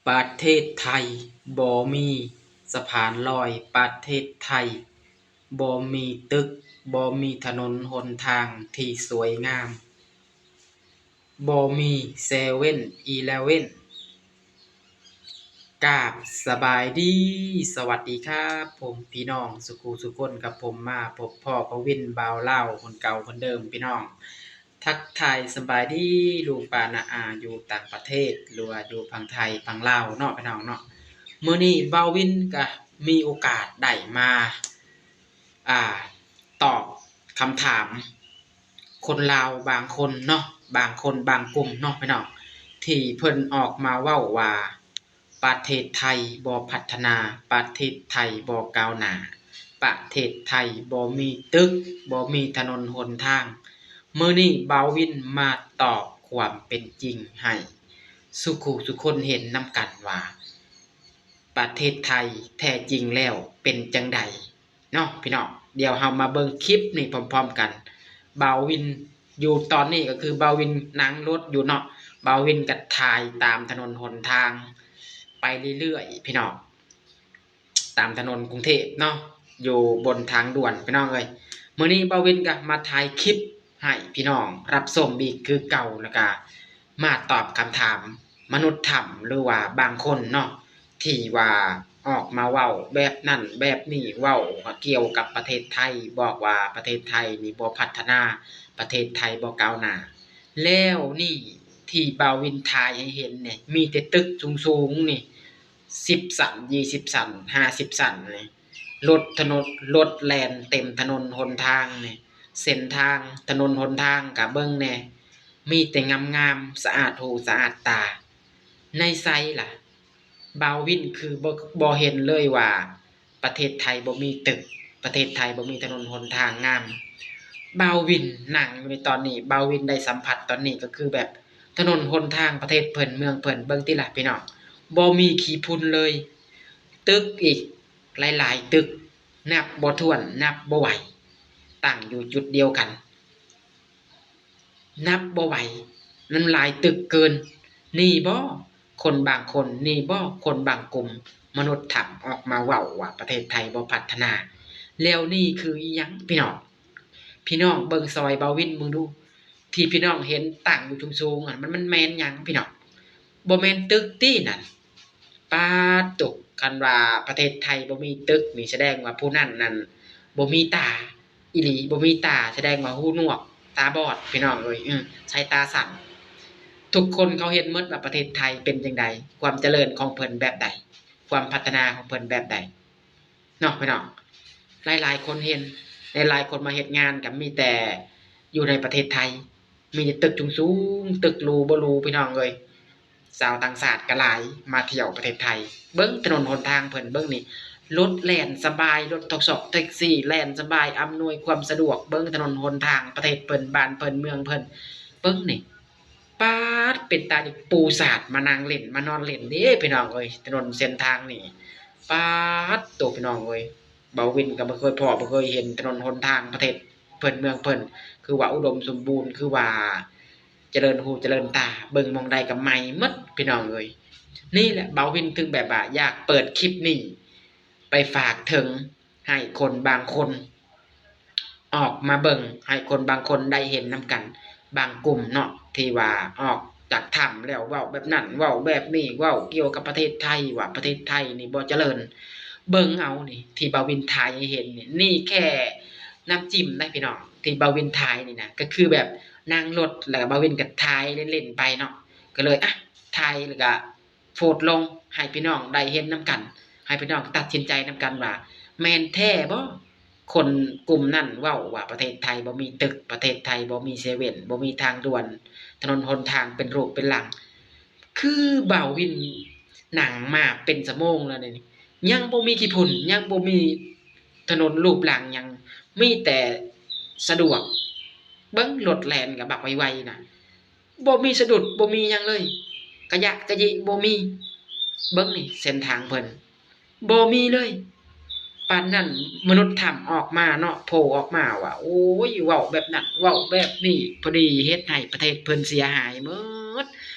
ປະເທດໄທບໍ່ມີສະພານລອຍ, ປະເທດໄທບໍ່ມີຕຶກ, ບໍ່ມີຖະໜົນຫົນທາງທີ່ສວຍງາມ, ບໍ່ມີເຊເວັນອີເລເວັນ. ກາບສະບາຍດີ, ສະຫວັດດີຄັບຜົມ ພີ່ນ້ອງສູ່ຄູ່ສູ່ຄົນ, ກັບຜົມມາພົບພໍ້ບ່າວວິນ ບ່າວລາວຄົນເກົ່າຄົນເດີມ ພີ່ນ້ອງ. ທັກທາຍສະບາຍດີລຸງປ້ານ້າອາຢູ່ຕ່າງປະເທດ ຫຼືວ່າຢູ່ຝັ່ງໄທຝັ່ງລາວເນາະ ພີ່ນ້ອງເນາະ. ມື້ນີ້ບ່າວວິນກະມີໂອກາດໄດ້ມາ ອ່າ ຕອບຄຳຖາມຄົນລາວບາງຄົນເນາະ, ບາງຄົນບາງກຸ່ມເນາະ ພີ່ນ້ອງ, ທີ່ເພິ່ນອອກມາເວົ້າວ່າ ປະເທດໄທບໍ່ພັດທະນາ, ປະເທດໄທບໍ່ກ້າວໜ້າ, ປະເທດໄທບໍ່ມີຕຶກ, ບໍ່ມີຖະໜົນຫົນທາງ. ມື້ນີ້ບ່າວວິນມາຕອບຄວາມເປັນຈິງໃຫ້ສູ່ຄູ່ສູ່ຄົນເຫັນນຳກັນວ່າ ປະເທດໄທແທ້ຈິງແລ້ວເປັນຈັ່ງໃດເນາະ ພີ່ນ້ອງ. ດຽວເຮົາມາເບິ່ງຄລິບນີ້ພ້ອມໆກັນ. ບ່າວວິນ ຢູ່ຕອນນີ້ກໍຄືບ່າວວິນນັ່ງລົດຢູ່ເນາະ, ບ່າວວິນກໍຖ່າຍຕາມຖະໜົນຫົນທາງໄປເລື້ອຍໆ ພີ່ນ້ອງ, ຕາມຖະໜົນກຸງເທບເນາະ, ຢູ່ບົນທາງດ່ວນ ພີ່ນ້ອງເອີຍ. ມື້ນີ້ບ່າວວິນກໍມາຖ່າຍຄລິບໃຫ້ພີ່ນ້ອງຮັບຊົມອີກຄືເກົ່າ, ແລ້ວກໍມາຕອບຄຳຖາມມະນຸດຖ້ຳ ຫຼືວ່າບາງຄົນເນາະ ທີ່ວ່າອອກມາເວົ້າແບບນັ້ນແບບນີ້, ເວົ້າກ່ຽວກັບປະເທດໄທ, ບອກວ່າປະເທດໄທນີ້ບໍ່ພັດທະນາ, ປະເທດໄທບໍ່ກ້າວໜ້າ. ແລ້ວນີ້ທີ່ບ່າວວິນຖ່າຍໃຫ້ເຫັນນີ້ ມີແຕ່ຕຶກສູງໆນີ້ ສິບຊັ້ນ, ຊາວຊັ້ນ, ຫ້າສິບຊັ້ນນີ້, ລົດຖະໜົນ, ລົດແລ່ນເຕັມຖະໜົນຫົນທາງນີ້, ເສັ້ນທາງ, ຖະໜົນຫົນທາງກະເບິ່ງແດ່, ມີແຕ່ງາມໆ, ສະອາດຫູສະອາດຕາ. ໃນໃສລະ? ບ່າວວິນຄືບໍ່, ບໍ່ເຫັນເລີຍວ່າປະເທດໄທບໍ່ມີຕຶກ, ປະເທດໄທບໍ່ມີຖະໜົນຫົນທາງງາມ. ບ່າວວິນນັ່ງຢູ່ໃນຕອນນີ້, ບ່າວວິນໄດ້ສຳຜັດຕອນນີ້ກໍຄືແບບຖະໜົນຫົນທາງປະເທດເພິ່ນເມືອງເພິ່ນ, ເບິ່ງຕິລະພີ່ນ້ອງ, ບໍ່ມີຂີ້ຝຸ່ນເລີຍ. ຕຶກອີກຫຼາຍໆຕຶກ, ນັບບໍ່ຖ້ວນ, ນັບບໍ່ໄຫວ, ຕັ້ງຢູ່ຈຸດດຽວກັນ. ນັບບໍ່ໄຫວ, ມັນຫຼາຍຕຶກເກີນ. ນີ້ບໍ ຄົນບາງຄົນ, ນີ້ບໍ ຄົນບາງກຸ່ມມະນຸດຖ້ຳອອກມາເວົ້າວ່າປະເທດໄທບໍ່ພັດທະນາ. ແລ້ວນີ້ຄືອີ່ຫຍັງ ພີ່ນ້ອງ? ພີ່ນ້ອງເບິ່ງຊ່ອຍບ່າວວິນເບິ່ງດູ, ທີ່ພີ່ນ້ອງເຫັນຕັ້ງຢູ່ສູງໆຫັ້ນ ມັນ, ມັນແມ່ນຫຍັງ ພີ່ນ້ອງ? ບໍ່ແມ່ນຕຶກຕິນັ້ນ? ປາດໂທ້, ຄັນວ່າປະເທດໄທບໍ່ມີຕຶກນີ້ ສະແດງວ່າຜູ້ນັ້ນນັ້ນບໍ່ມີຕາອີ່ຫຼີ, ບໍ່ມີຕາສະແດງວ່າຫູໜວກ, ຕາບອດ ພີ່ນ້ອງເອີຍ, ເອີ, ສາຍຕາສັ້ນ. ທຸກຄົນເຂົາເຫັນໝົດວ່າປະເທດໄທເປັນຈັ່ງໃດ, ຄວາມຈະເລີນຂອງເພິ່ນແບບໃດ, ຄວາມພັດທະນາຂອງເພິ່ນແບບໃດ. ເນາະ ພີ່ນ້ອງ, ຫຼາຍໆຄົນເຫັນ, ຫຼາຍໆຄົນມາເຮັດງານກໍມີແຕ່ຢູ່ໃນປະເທດໄທ, ມີແຕ່ຕຶກສູງໆ, ຕຶກຫຼູບໍ່ຫຼູ ພີ່ນ້ອງເອີຍ. ຊາວຕ່າງຊາດກໍຫຼາຍມາທ່ຽວປະເທດໄທ. ເບິ່ງຖະໜົນຫົນທາງເພິ່ນ, ເບິ່ງນີ້, ລົດແລ່ນສະບາຍ, ລົດທອກຊອກແທັກຊີແລ່ນສະບາຍ, ອຳນວຍຄວາມສະດວກ. ເບິ່ງຖະໜົນຫົນທາງປະເທດເພິ່ນ, ບ້ານເພິ່ນ, ເມືອງເພິ່ນ, ເບິ່ງນີ້. ປາດ ເປັນຕາຢາກປູສາດມານັ່ງຫຼິ້ນມານອນຫຼິ້ນເດ້ພີ່ນ້ອງເອີຍ, ຖະໜົນເສັ້ນທາງນີ້ ປາດໂຕ ພີ່ນ້ອງເອີຍ, ບ່າວວິນກໍບໍ່ເຄີຍພໍ້ບໍ່ເຄີຍເຫັນຖະໜົນຫົນທາງປະເທດເພິ່ນເມືອງເພິ່ນ ຄືວ່າອຸດົມສົມບູນ, ຄືວ່າຈະເລີນຫູຈະເລີນຕາ, ເບິ່ງໝ່ອງໃດກໍໃໝ່ໝົດ ພີ່ນ້ອງເອີຍ. ນີ້ແຫຼະ ບ່າວວິນເຖິງແບບວ່າຢາກເປີດຄລິບນີ້ໄປຝາກເຖິງ ໃຫ້ຄົນບາງຄົນອອກມາເບິ່ງ, ໃຫ້ຄົນບາງຄົນໄດ້ເຫັນນຳກັນ, ບາງກຸ່ມເນາະ ທີ່ວ່າອອກຈາກຖ້ຳແລ້ວເວົ້າແບບນັ້ນເວົ້າແບບນີ້, ເວົ້າກ່ຽວກັບປະເທດໄທວ່າປະເທດໄທນີ້ບໍ່ຈະເລີນ. ເບິ່ງເອົານີ້ ທີ່ບ່າວວິນຖ່າຍໃຫ້ເຫັນນີ້, ນີ້ແຄ່ນ້ຳຈິ້ມໄດ໋ພີ່ນ້ອງ, ທີ່ບ່າວວິນຖ່າຍນີ້ນະ ກໍຄືແບບນັ່ງລົດ ແລ້ວກໍບ່າວວິນກໍຖ່າຍເລ່ນໆໄປເນາະ, ກໍເລີຍ ອ່ະ ຖ່າຍແລ້ວກໍ ໂພສລົງໃຫ້ພີ່ນ້ອງໄດ້ເຫັນນຳກັນ, ໃຫ້ພີ່ນ້ອງຕັດສິນໃຈນຳກັນວ່າ ແມ່ນແທ້ບໍ່ ຄົນກຸ່ມນັ້ນເວົ້າວ່າປະເທດໄທບໍ່ມີຕຶກ, ປະເທດໄທບໍ່ມີເຊເວັນ, ບໍ່ມີທາງດ່ວນ, ຖະໜົນຫົນທາງເປັນຮູບເປັນຮ່າງ. ຄືບ່າວວິນນັ່ງມາເປັນຊົ່ວໂມງແລ້ວນີ້ ຍັງບໍ່ມີຂີ້ຝຸ່ນ, ຍັງບໍ່ມີຖະໜົນລູບລັງຫຍັງ, ມີແຕ່ສະດວກ. ເບິ່ງລົດແລ່ນກໍບັກໄວໆນະ. ບໍ່ມີສະດຸດ, ບໍ່ມີຫຍັງເລີຍ, ກະຢະກະຢິບໍ່ມີ. ເບິ່ງນີ້ເສັ້ນທາງເພິ່ນ ບໍ່ມີເລີຍ. ປານນັ້ນມະນຸດຖ້ຳອອກມາເນາະ, ໂຜ່ອອກມາວ່າ ໂອ້ຍ ເວົ້າແບບນັ້ນ ເວົ້າແບບນີ້, ພໍດີເຮັດໃຫ້ປະເທດເພິ່ນເສຍຫາຍໝົດ.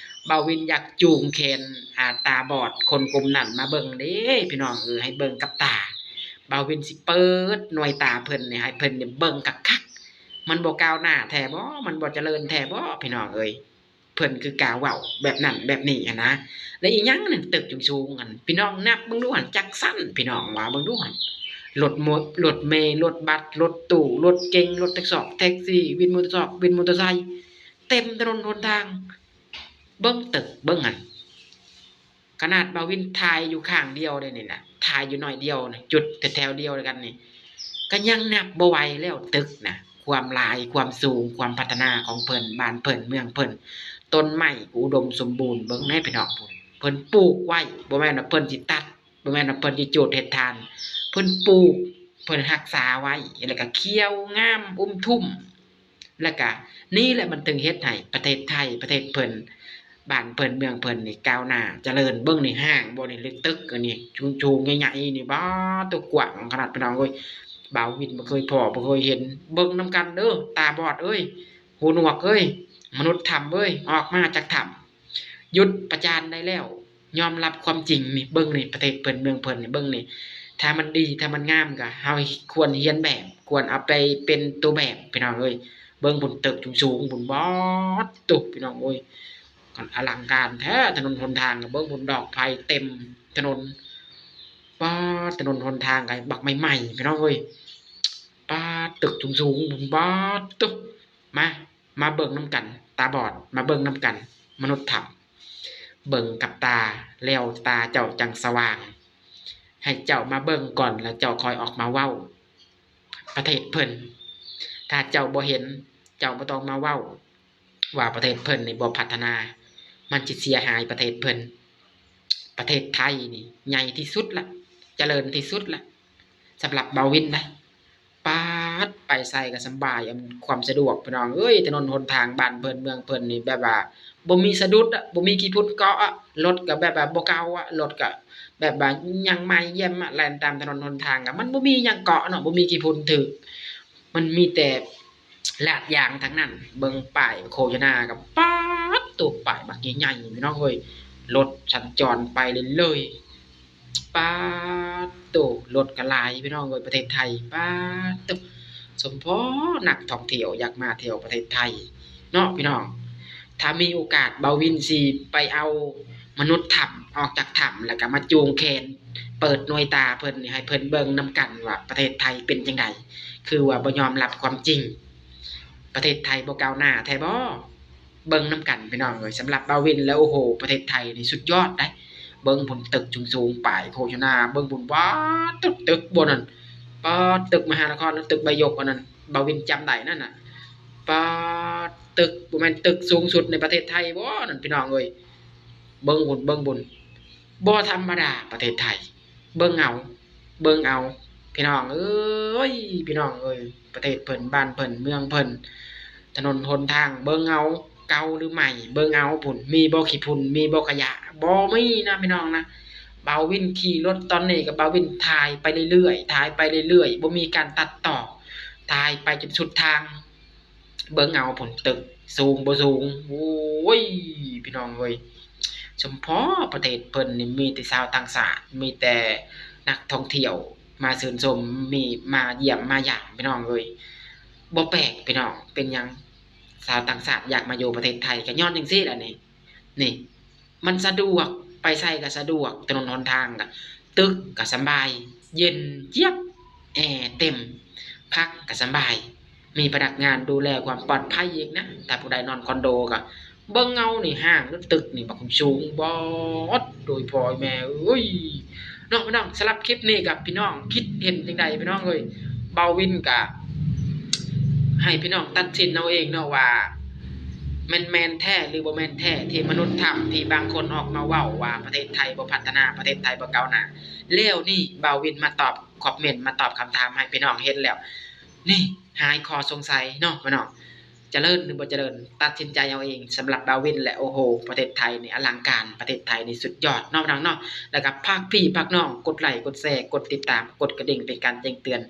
ບ່າວວິນຢາກຈູງແຂນ ອາ ຕາບອດຄົນກຸ່ມນັ້ນມາເບິ່ງເດ້ພີ່ນ້ອງເອີຍ ໃຫ້ເບິ່ງກັບຕາ. ບ່າວວິນຊິເປີດໜ່ວຍຕາເພິ່ນນີ້ ໃຫ້ເພິ່ນໄດ້ເບິ່ງຄັກໆ ມັນບໍ່ກ້າວໜ້າແທ້ບໍ? ມັນບໍ່ຈະເລີນແທ້ບໍ ພີ່ນ້ອງເອີຍ? ເພິ່ນຄືກ້າເວົ້າແບບນັ້ນແບບນີ້ຫັ້ນນະ. ແລະ ອີຫຍັງນັ້ນຕຶກສູງໆຫັ້ນ ພີ່ນ້ອງນັບເບິ່ງດູຫັ້ນ ຈັກຊັ້ນ ພີ່ນ້ອງວ່າເບິ່ງດູຫັ້ນ ລົດໂມ ລົດເມ ລົດບັສ ລົດຕູ້ ລົດເກັງ ລົດແທັກຊອກ ແທັກຊີ ວິນມໍເຕີຊອກ ວິນມໍເຕີໄຊ ເຕັມຖະໜົນຫົນທາງ. ເບິ່ງຕຶກເບິ່ງຫັ້ນ ຂະໜາດບ່າວວິນຖ່າຍຢູ່ຂ້າງດຽວເດ້ນີ້ນະ ຖ່າຍຢູ່ໜ້ອຍດຽວນະ ຈຸດແຖວໆດຽວກັນນີ້ ກະຍັງນັບບໍ່ໄຫວແລ້ວຕຶກນະ. ຄວາມຫຼາຍ ຄວາມສູງ ຄວາມພັດທະນາຂອງເພິ່ນ ບ້ານເພິ່ນ ເມືອງເພິ່ນ ຕົ້ນໄມ້ອຸດົມສົມບູນ ເບິ່ງແດ່ພີ່ນ້ອງ ເພິ່ນປູກໄວ້ ບໍ່ແມ່ນວ່າເພິ່ນຊິຕັດ ບໍ່ແມ່ນວ່າເພິ່ນຊິຈູດເຮັດຖ່ານ ເພິ່ນປູກ ເພິ່ນຮັກສາໄວ້ ແລ້ວກະຂຽວງາມອຸ້ມທຸ້ມ. ແລ້ວກະນີ້ແຫຼະມັນເຖິງເຮັດໃຫ້ປະເທດໄທ ປະເທດເພິ່ນ ບ້ານເພິ່ນ ເມືອງເພິ່ນນີ້ກ້າວໜ້າຈະເລີນ. ເບິ່ງນີ້ ຫ້າງບໍ່ນີ້ ຫຼືຕຶກອັນນີ້ ສູງໆໃຫຍ່ໆນີ້ ບາດໂທ້ ກວ້າງຂະໜາດ ພີ່ນ້ອງເອີຍ. ບ່າວວິນບໍ່ເຄີຍພໍ້ ບໍ່ເຄີຍເຫັນ. ເບິ່ງນຳກັນເດີ ຕາບອດເອີຍ ຫູໜວກເອີຍ ມະນຸດຖ້ຳເອີຍ ອອກມາຈາກຖ້ຳ ຢຸດປະຈານໄດ້ແລ້ວ ຍອມຮັບຄວາມຈິງນີ້. ເບິ່ງນີ້ ປະເທດເພິ່ນ ເມືອງເພິ່ນນີ້ ເບິ່ງນີ້ ຖ້າມັນດີ ຖ້າມັນງາມ ກະເຮົາຄວນຮຽນແບບ ຄວນເອົາໄປເປັນຕົວແບບ ພີ່ນ້ອງເອີຍ. ເບິ່ງພຸ້ນ ຕຶກສູງໆພຸ້ນ ບາດໂທ້ ພີ່ນ້ອງເອີຍ ອະລັງການແທ້. ຖະໜົນຫົນທາງ ເບິ່ງພຸ້ນ ດອກໄຜ່ເຕັມຖະໜົນ ປາດ ຖະໜົນຫົນທາງກະບັກໃໝ່ໆ ພີ່ນ້ອງເອີຍ ປາດ ຕຶກສູງໆພຸ້ນ ບາດໂທ້. ມາ ມາເບິ່ງນຳກັນ ຕາບອດ ມາເບິ່ງນຳກັນ ມະນຸດຖ້ຳ ເບິ່ງກັບຕາ ແລ້ວຕາເຈົ້າຈັ່ງສະຫວ່າງ. ໃຫ້ເຈົ້າມາເບິ່ງກ່ອນ ແລ້ວເຈົ້າຄ່ອຍອອກມາເວົ້າ. ປະເທດເພິ່ນ ຖ້າເຈົ້າບໍ່ເຫັນ ເຈົ້າບໍ່ຕ້ອງມາເວົ້າວ່າປະເທດເພິ່ນນີ້ບໍ່ພັດທະນາ. ມັນຊິເສຍຫາຍປະເທດເພິ່ນ. ປະເທດໄທນີ້ໃຫຍ່ທີ່ສຸດລະ ຈະເລີນທີ່ສຸດລະ ສຳລັບບ່າວວິນນະ. ປາດ ໄປໃສກະສຳບາຍ ອຳນວຍຄວາມສະດວກ ພີ່ນ້ອງເອີຍ. ຖະໜົນຫົນທາງບ້ານເພິ່ນ ເມືອງເພິ່ນນີ້ ແບບວ່າບໍ່ມີສະດຸດອະ ບໍ່ມີຂີ້ຝຸ່ນເກາະອະ ລົດກະແບບວ່າບໍ່ເກົ່າອະ ລົດກະແບບວ່າຍັງໃໝ່ຢ້ຽມອະ. ແລ່ນຕາມຖະໜົນຫົນທາງກະມັນບໍ່ມີຫຍັງເກາະເນາະ ບໍ່ມີຂີ້ຝຸ່ນຖືກ ມັນມີແຕ່ລາດຢາງທັງນັ້ນ. ເບິ່ງປ້າຍໂຄສະນາກະ ປາດໂທ້ ປ້າຍບັກໃຫຍ່ໆ ພີ່ນ້ອງເອີຍ ລົດສັນຈອນໄປເລື້ອຍໆ. ປາດໂທ້ ລົດກະຫຼາຍ ພີ່ນ້ອງເອີຍ ປະເທດໄທ. ປາດໂທ້ ສົມພໍນັກທ່ອງທ່ຽວຢາກມາທ່ຽວປະເທດໄທເນາະ ພີ່ນ້ອງ. ຖ້າມີໂອກາດ ບ່າວວິນຊິໄປເອົາມະນຸດຖ້ຳອອກຈາກຖ້ຳ ແລ້ວກະມາຈູງແຂນ ເປີດໜ່ວຍຕາເພິ່ນນີ້ ໃຫ້ເພິ່ນເບິ່ງນຳກັນວ່າປະເທດໄທເປັນຈັ່ງໃດ ຄືວ່າບໍ່ຍອມຮັບຄວາມຈິງ. ປະເທດໄທບໍ່ກ້າວໜ້າແທ້ບໍ? ເບິ່ງນຳກັນ ພີ່ນ້ອງເອີຍ. ສຳລັບບ່າວວິນແລ້ວ ໂອ້ໂຫ ປະເທດໄທນີ້ສຸດຍອດໃດ໋. ເບິ່ງພຸ້ນ ຕຶກສູງໆ ປ້າຍໂຄສະນາ ເບິ່ງພຸ້ນ ປາດໂທ້ ຕຶກ ຕຶກບ່ອນນັ້ນ ປາດ ຕຶກມະຫານະຄອນ ແລະ ຕຶກໃບຢົກອັນນັ້ນ ບ່າວວິນຈຳໄດ້ນັ້ນນະ. ປາດ ຕຶກ ບໍ່ແມ່ນຕຶກສູງສຸດໃນປະເທດໄທບໍນັ້ນ ພີ່ນ້ອງເອີຍ. ເບິ່ງພຸ້ນ ເບິ່ງພຸ້ນ ບໍ່ທຳມະດາປະເທດໄທ. ເບິ່ງເອົາ ເບິ່ງເອົາ ພີ່ນ້ອງເອີຍ ພີ່ນ້ອງເອີຍ ປະເທດເພິ່ນ ບ້ານເພິ່ນ ເມືອງເພິ່ນ ຖະໜົນຫົນທາງ ເບິ່ງເອົາ ເກົ່າຫຼືໃໝ່ ເບິ່ງເອົາພຸ້ນ ມີບໍ່ຂີ້ຝຸ່ນ ມີບໍ່ຂະຫຍະ ບໍ່ມີນະ ພີ່ນ້ອງນະ. ບ່າວວິນຂີ່ລົດຕອນນີ້ກະ ບ່າວວິນຖ່າຍໄປເລື້ອຍໆ ຖ່າຍໄປເລື້ອຍໆ ບໍ່ມີການຕັດຕໍ່ ຖ່າຍໄປຈົນສຸດທາງ. ເບິ່ງເອົາພຸ້ນ ຕຶກສູງບໍ່ສູງ ໂອ້ຍ ພີ່ນ້ອງເອີຍ ສົມພໍປະເທດເພິ່ນນີ້ມີແຕ່ຊາວຕ່າງຊາດ ມີແຕ່ນັກທ່ອງທ່ຽວມາຊື່ນຊົມ ມີມາຢ້ຽມມາຢາມ ພີ່ນ້ອງເອີຍ. ບໍ່ແປກ ພີ່ນ້ອງ ເປັນຫຍັງຊາວຕ່າງຊາດຢາກມາຢູ່ປະເທດໄທ ກະຍ້ອນຈັ່ງຊີ້ແຫຼະນີ້ ນີ້ ມັນສະດວກ ໄປໃສກະສະດວກ ຖະໜົນຫົນທາງກະ ຕຶກກະສະບາຍ ເຢັນຈຽບ ແອເຕັມ ພັກກະສະບາຍ ມີພະນັກງານດູແລຄວາມປອດໄພອີກນະ. ຖ້າຜູ້ໃດນອນຄອນໂດກະເບິ່ງເອົານີ້ ຫ້າງຫຼືຕຶກນີ້ ບັກສູງບອດ ໂດຍພໍ່ແມ່ເອີຍ ເນາະ ພີ່ນ້ອງ. ສຳລັບຄລິບນີ້ກະ ພີ່ນ້ອງຄິດເຫັນຈັ່ງໃດ ພີ່ນ້ອງເອີຍ? ບ່າວວິນກະໃຫ້ພີ່ນ້ອງຕັດສິນເອົາເອງເນາະວ່າ ແມ່ນ ແມ່ນແທ້ຫຼືບໍ່ແມ່ນແທ້ ທີ່ມະນຸດຖ້ຳ ທີ່ບາງຄົນອອກມາເວົ້າວ່າປະເທດໄທບໍ່ພັດທະນາ ປະເທດໄທບໍ່ກ້າວໜ້າ. ແລ້ວນີ້ບ່າວວິນມາຕອບຄອມເມັນ ມາຕອບຄຳຖາມໃຫ້ພີ່ນ້ອງເຫັນແລ້ວ ນີ້ຫາຍຂໍ້ສົງໄສເນາະ ພີ່ນ້ອງ. ຈະເລີນຫຼືບໍ່ຈະເລີນ ຕັດສິນໃຈເອົາເອງ. ສຳລັບບ່າວວິນແຫຼະ ໂອ້ໂຫ ປະເທດໄທນີ້ອະລັງການ ປະເທດໄທນີ້ສຸດຍອດເນາະ ພີ່ນ້ອງເນາະ. ແລ້ວກະຝາກພີ່ຝາກນ້ອງກົດໄລ ກົດແຊ ກົດຕິດຕາມ ກົດກະດິ່ງເປັນການແຈ້ງເຕືອນ.